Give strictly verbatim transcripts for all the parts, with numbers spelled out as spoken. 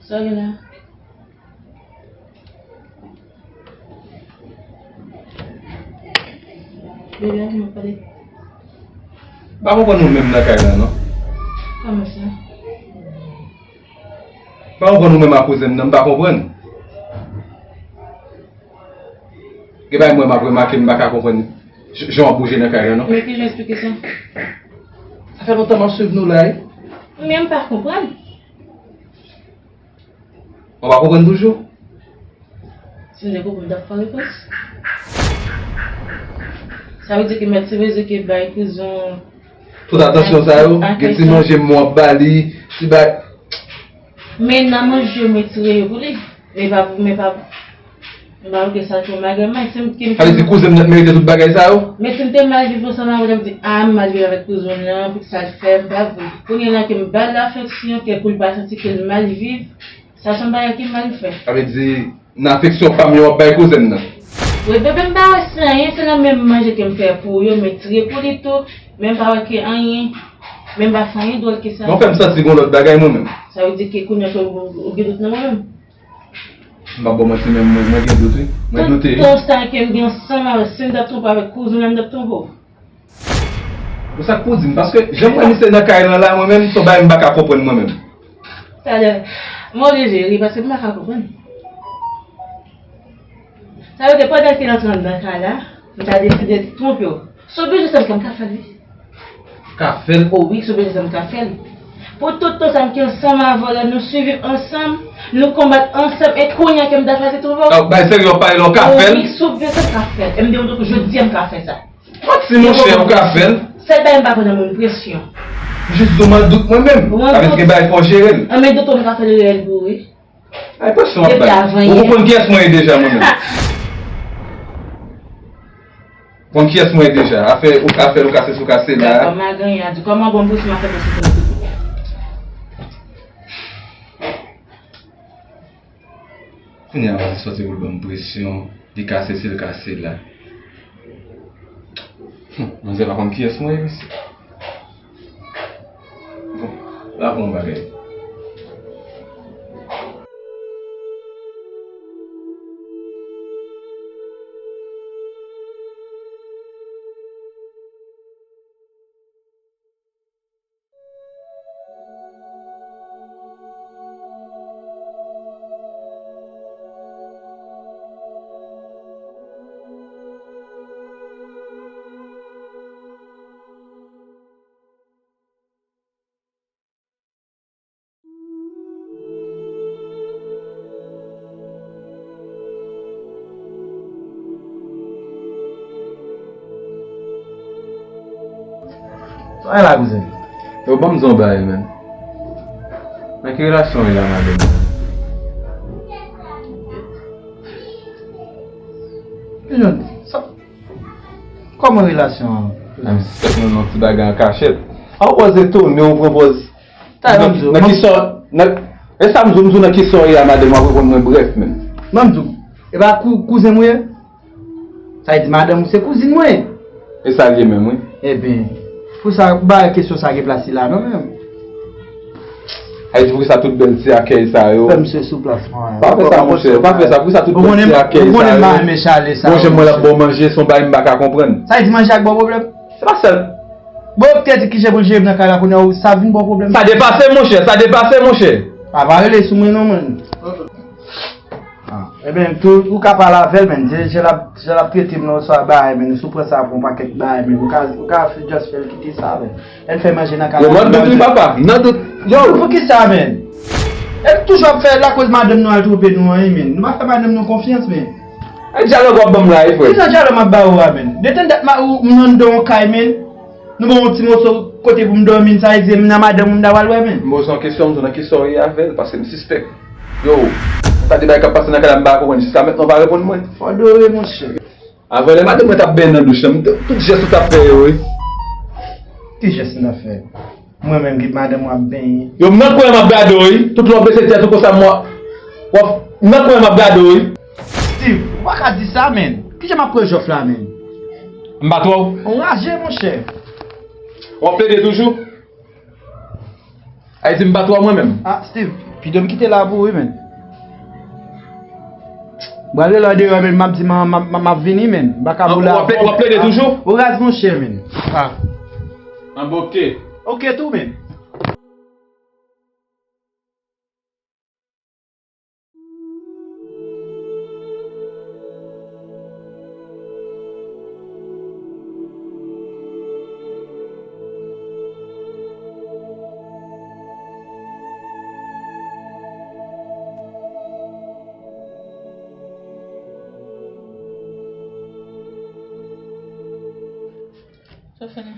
Sa w gen la? Bebe, ann pale. M pa konprann ou menm nan kay la, non. Kòman sa? M pa konprann ou menm ak kouzen m nan, m pa konprann. Gen bagay mwen m ap remake, m pa ka konprann j-, jan w ap bouje nan kay la, non. Men kijan eksplike sa? Sa fè lontan m ap swiv nou la, wi. Men m pa konprann. Ou pa konprann toujou? Si m te konprann, m t ap fè repons. Sa vle di ke mèt se bezwen ke bay kouzon. Tout atansyon sa yo, gen ti manje m w ap ba li, ti bay. Men nan manje yo, m retire yo pou li. Men pa, men pa, men pa pou ke sa fè maganmay. Se m ki. Sa vle di kouzen m nan merite tout bagay sa yo? Men si m te mal viv ansanm avè l, m di, a, m mal viv avèk kouzen m nan, pou ki sa l fè, m pa vle. Kounye a la ke m ba l afeksyon, ke pou l pa santi ke l mal viv, sa se yon bagay ki mal fè. Sa vle di, nan afeksyon fanm yo w ap bay kouzen m nan? Wi, bebe, m pa wè se anyen, se nan menm manje ke m fè pou yo, m retire pou li tou, men m pa wè ke anyen, men m pa fè anyen dwòl ke sa. Bon, fè m santi gon lòt bagay mwen menm. Sa vle di ke kounye a ke ou, ou gen dout nan mwen menm? M p ap ba w manti, men mwen, mwen gen dout, wi. Mwen doute, wi. Tout tan sa ke m gen ansanm avè, si m t ap twonpe avèk kouzen m, m t ap twonpe w. Pou sa k pou di m, paske jan m wè misye nan kay lan la, mwen menm, se yon bagay m pa ka konprann mwen menm. Talè, m oblije ri, paske m pa ka konprann. Sa vle di, pandan ke l antre anndan kay la, m ta deside twonpe w. Si w bezwen sa m fè, m ka fè l, wi. Ka fè l? O wi, si w bezwen sa m ka fè l. Pou tout tan sa m te ansanm avè w la, nou swiviv ansanm, nou konbat ansanm, e kounye a ke m ta chwazi twonpe w? Donk, bay serye, w pale la, w ka fè l? O wi, si w bezwen sa m ka fè l. E m di w jodi a m ka fè sa. Manti, monchè, ou ka fè l. Sèl bagay m pa konn nan moun presyon. Jis di w m an dout mwen menm. Ou an dout? Sa vle di gen bagay fò jere l. An men dout ou m ka fè l reyèl pou ou, wi. Ay, presyon w ap bay. Depi avan yè. Ou konn kiyès mwen ye deja, mwen menm. Konn kiyès mwen ye deja. Afè ou ka fè l, ou ka sesi, ou ka sela. Gad kòman maganyen a di, kòman bon presyon m ap fè pou sou tout. Kounye a, li sòti pou l ban m presyon, li ka sesi, li ka sela. Hum, manzè pa konn kiyès mwen ye, mesye. Bon, la pou yon bagay. Sa w la, kouzen? Yo, ban m di w yon bagay, man. Nan ki relasyon w ye la, madanm? Kòman relasyon an? Nan m sispèk nou nan yon ti bagay an kachèt. A w pòz etone, ou pran pòz. Nan ki sò, nan, e sa m di w, m di w nan ki sò w ye a, madanm, w ap reponn mwen brèf menm. Ban m di w, e pa kou-, kouzen m ou ye? Sa vle di madanm ou se kouzin mwen? E sa l ye menm, wi. Ebyen, pou sa, ou pa wè kesyon sa gen plas li la non menm. Ay, di poukisa tout bèl ti akèy sa yo? Fè misye sou plas mwen. Pa fè sa, monchè, pa fè sa. Poukisa tout bèl ti akèy sa yo? Ou konnen m pa renmen chale sa yo, monchè, mwen l ap ba w manje, se yon bagay m pa ka konprann. Sa vle di manje ak ba w pwoblèm? Se pa sèl. Bon, ou te di kijan pou l jere m nan kay la, kounye a ou sa vin ba w pwoblèm? Sa depase, monchè, sa depase, monchè. A, pa rele sou mwen non, mwen. Ah, ebyen, tou, ou ka pale avè l, men. Jan, jan l ap, jan l ap trete m nan, oswa bagay, men, si w pran sa pou yon pakèt bagay, men, ou ka, ou ka just fè l kite sa, men. Lè n fè manje nan kay la. Yo, m nan dout, wi, papa. M nan dout. Yo. Poukisa, men? E toujou ap fè lakoz madanm nou al twonpe nou an, men. Nou pa fè madanm nou konfyans, men. E dyalòg w ap ban m la, wi, frè. Ki jan dyalòg m ap ba ou a, men? Detann dat ma, ou, m anndan yon kay, men. Nou ban yon ti moso kote pou m dòmi, sa vle di m nan madanm ou m ta pral wè, men. M poze yon kesyon, m di w nan ki sò w ye avè l, paske m sispèk. Yo, sa de bagay k ap pase nan kay la, m pa konprann. Jiska mentnan, w pa reponn mwen. Fò dore, monchè. Avan lè madanm mwen t ap benyen nan douch lan, m te, tout jès ou t ap fè yo, wi. Ki jès m t ap fè? Mwen menm ki madanm w ap benyen. Yo, m nan kwen an m ap gade w, wi. Tout lè w bese tèt ou konsa, m w ap, w ap, m nan kwen an m ap gade w, wi. Steve, ou pa ka di sa, men. Kijan m ap pran jòf la, men? M pa twò w. Anraje, monchè. W ap plede toujou? Ay di m pa twò mwen menm. Ah, Steve. Pito m kite la pou ou wi, menn. M pral rele w deyò, menn, m ap di m, m, m, m ap vini, menn. M pa ka boule avè w. W ap plede toujou? Ou raz, monchè, menn. Ah. An bon, oke. Oke tou, menn. Sa w fè la?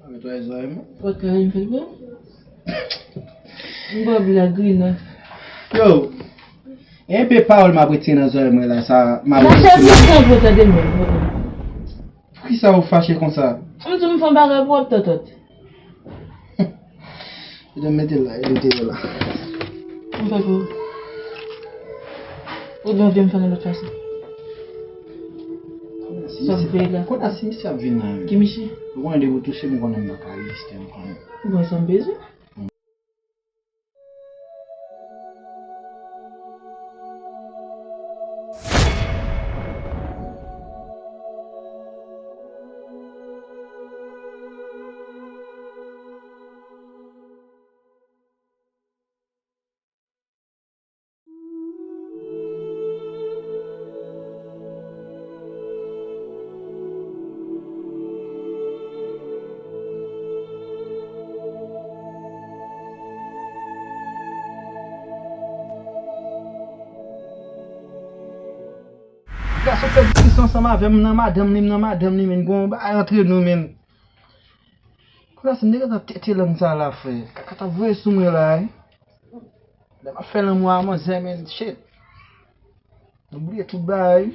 Netwaye zòrèy mwen. Ou pa ka fè l pou mwen? M ba w blag wi la. Yo, enpe pawòl m ap retire nan zòrèy mwen la, sa m ap retire. Nan sèvis sa pou tande mwen. Poukisa ou fache konsa? M di w m fè yon bagay pou w ap tòtòt. Edan mete l la, e mete l la. M fè pou ou. Ou gen anvi m fè nan lòt fason. Sa m vle la. Konn si misye ap vin la. Ki misye? Ou konnen depi w touche m, ou konnen m pa ka reziste, ou konnen. Ou konnen sa m bezwen? Gason fè diskisyon ansanm avè m nan madanm li, m nan madanm li, menn. Gon bagay antre nou, menn. Kounye a si m te gentan tete lang sa la, frè. Kaka t ap voye sou mwen la, wi. Lè m ap fè lanmou a manzè, menn, shit. M bliye tout bagay.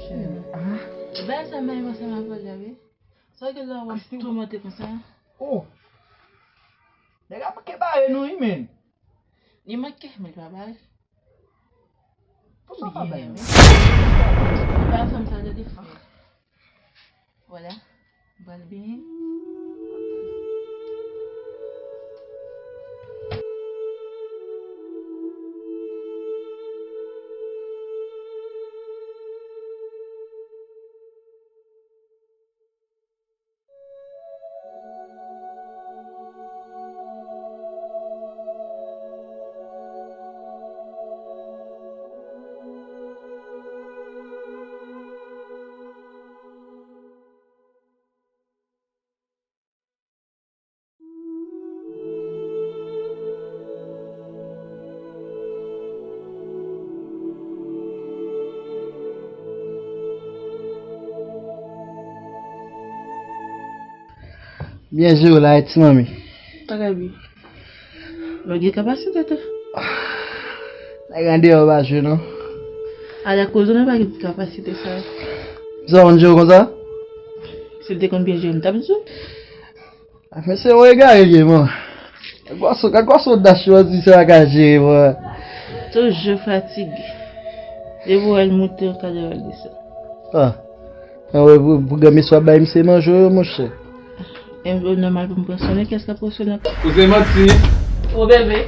Shit. Ah. Bagay sa m pa renmen ansanm avè w la, wi. Sa gen lè w ap toumante konsa? Oh! Nèg la manke bare nou wi, menn. Li manke, men li pa bare. Poukisa w pa bay mwen? Li pa fè m sa, tande frè. Vwala. M pral benyen. Byen jwe w la, ti manmi. Pa ka byen. Ou gen kapasite tou. Nèg andeyò pa jwe non. Ala koze nou pa gen kapasite sa. Sa w konn jwe konsa? Si l te konn byen jwe, m t ap jwe. Ah, men se yon egare l ye, man. Gad gason, gad gason odas chwazi sa ka jere, man. Toujou fatige. Depi w wè l moute, w ka wè l desann. Ah. Ann wè pou, pou granmesi w ap bay misye manje yo, monchè. E yo nòmal pou m pran swen li, kiyès k ap pran swen li? Ou se manti. O bebe.